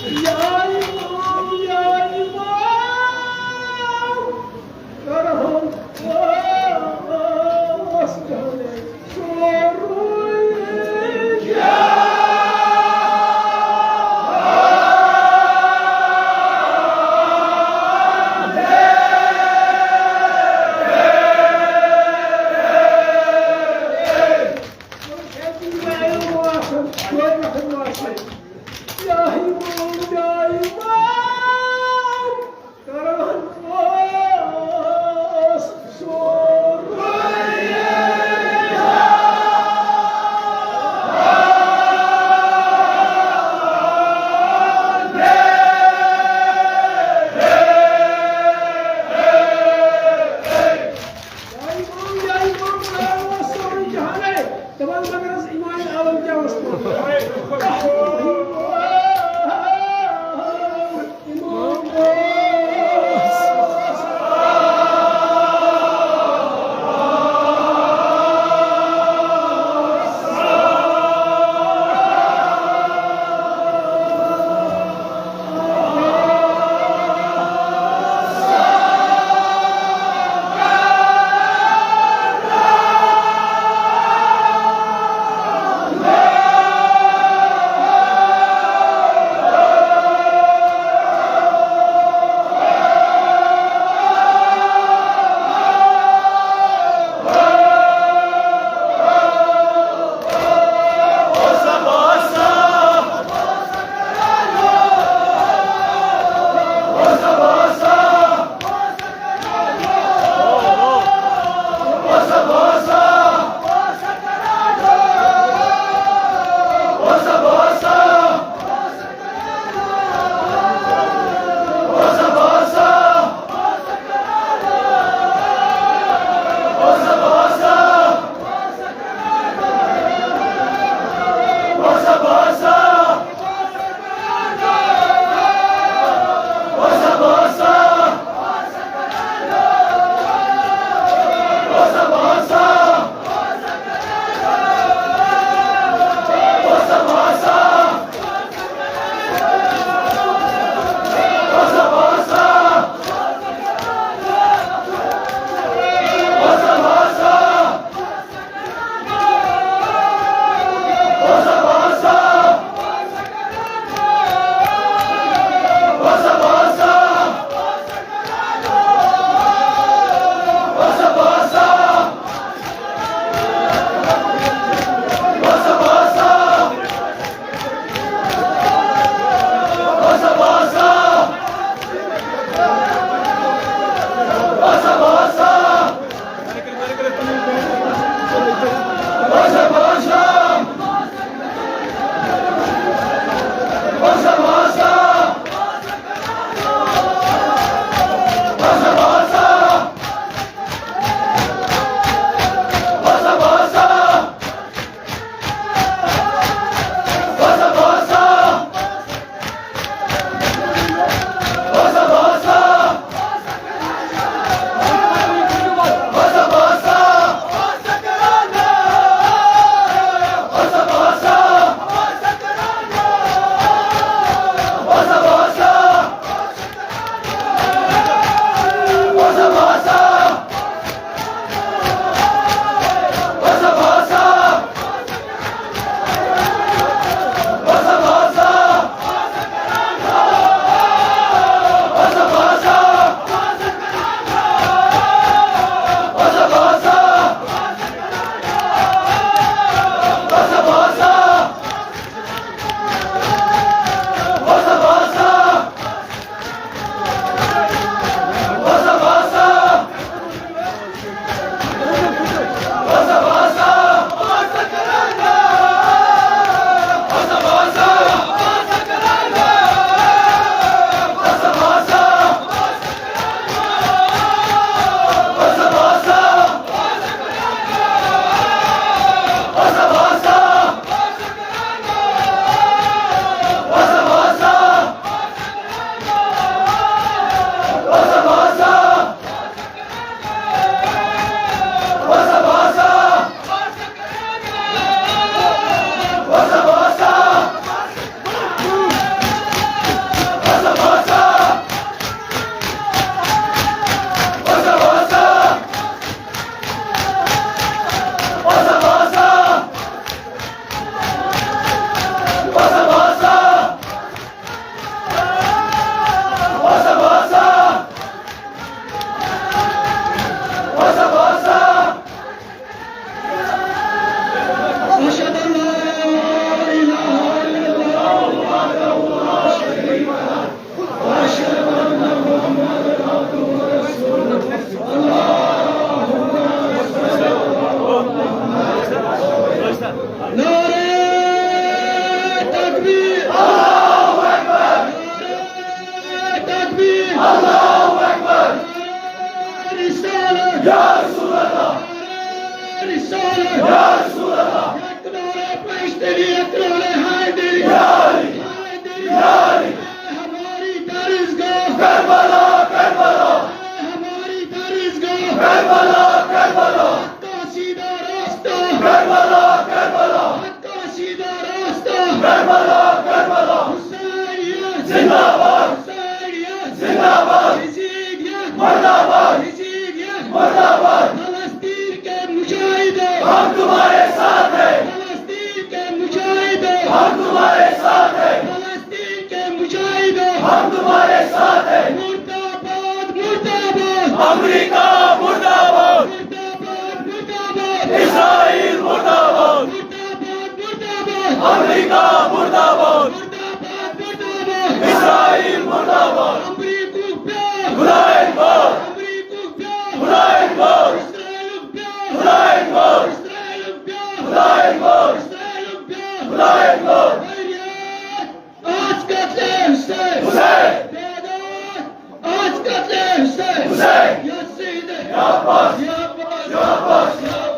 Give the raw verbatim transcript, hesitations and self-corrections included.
یا امام، یا امام، کرہم واس کرے سورُے جہان۔ یا امام، یا رسول اللہ۔ یک نعرہ پشتری، یک نعرہ حیدری۔ یا علی، حیدری۔ یا علی۔ اے ہماری درسگاہ۔ کربلا، کربلا۔ اے ہماری درسگاہ۔ کربلا، کربلا۔ حق کا سیدھا راستہ۔ کربلا، کربلا۔ حق کا سیدھا راستہ۔ کربلا، کربلا۔ حسینیت۔ زندہ باد۔ حسینیت۔ زندہ باد۔ یزیدیت۔ مردہ باد۔ یزیدیت۔ مردہ باد۔ فلسطین کے مجاہدوں۔ ہم تمہارے ساتھ ہیں۔ فلسطین کے مجاہدوں۔ ہم تمہارے ساتھ ہیں۔ فلسطین کے مجاہدوں۔ ہم تمہارے ساتھ ہیں۔ مردہ باد، مردہ باد۔ امریکہ مردہ باد۔ مردہ باد، مردہ باد۔ اسرائیل مردہ باد۔ مردہ باد، مردہ باد۔ امریکہ مردہ باد۔ مردہ باد، مردہ باد۔ اسرائیل مردہ باد۔ امریکہ پیار۔ خدائے باد۔ امریکہ پیار۔ خدائے باد۔ اسرائیل پیار۔ خدائے باد۔ اسرائیل پیار۔ خدائے باد۔ اسرائیل پیار۔ خدائے باد۔ خیریت۔ آج قتل حسین۔ حسین۔ بیدار۔ آج قتل حسین۔ حسین۔ یا سید۔ یا عباس۔ یا عباس۔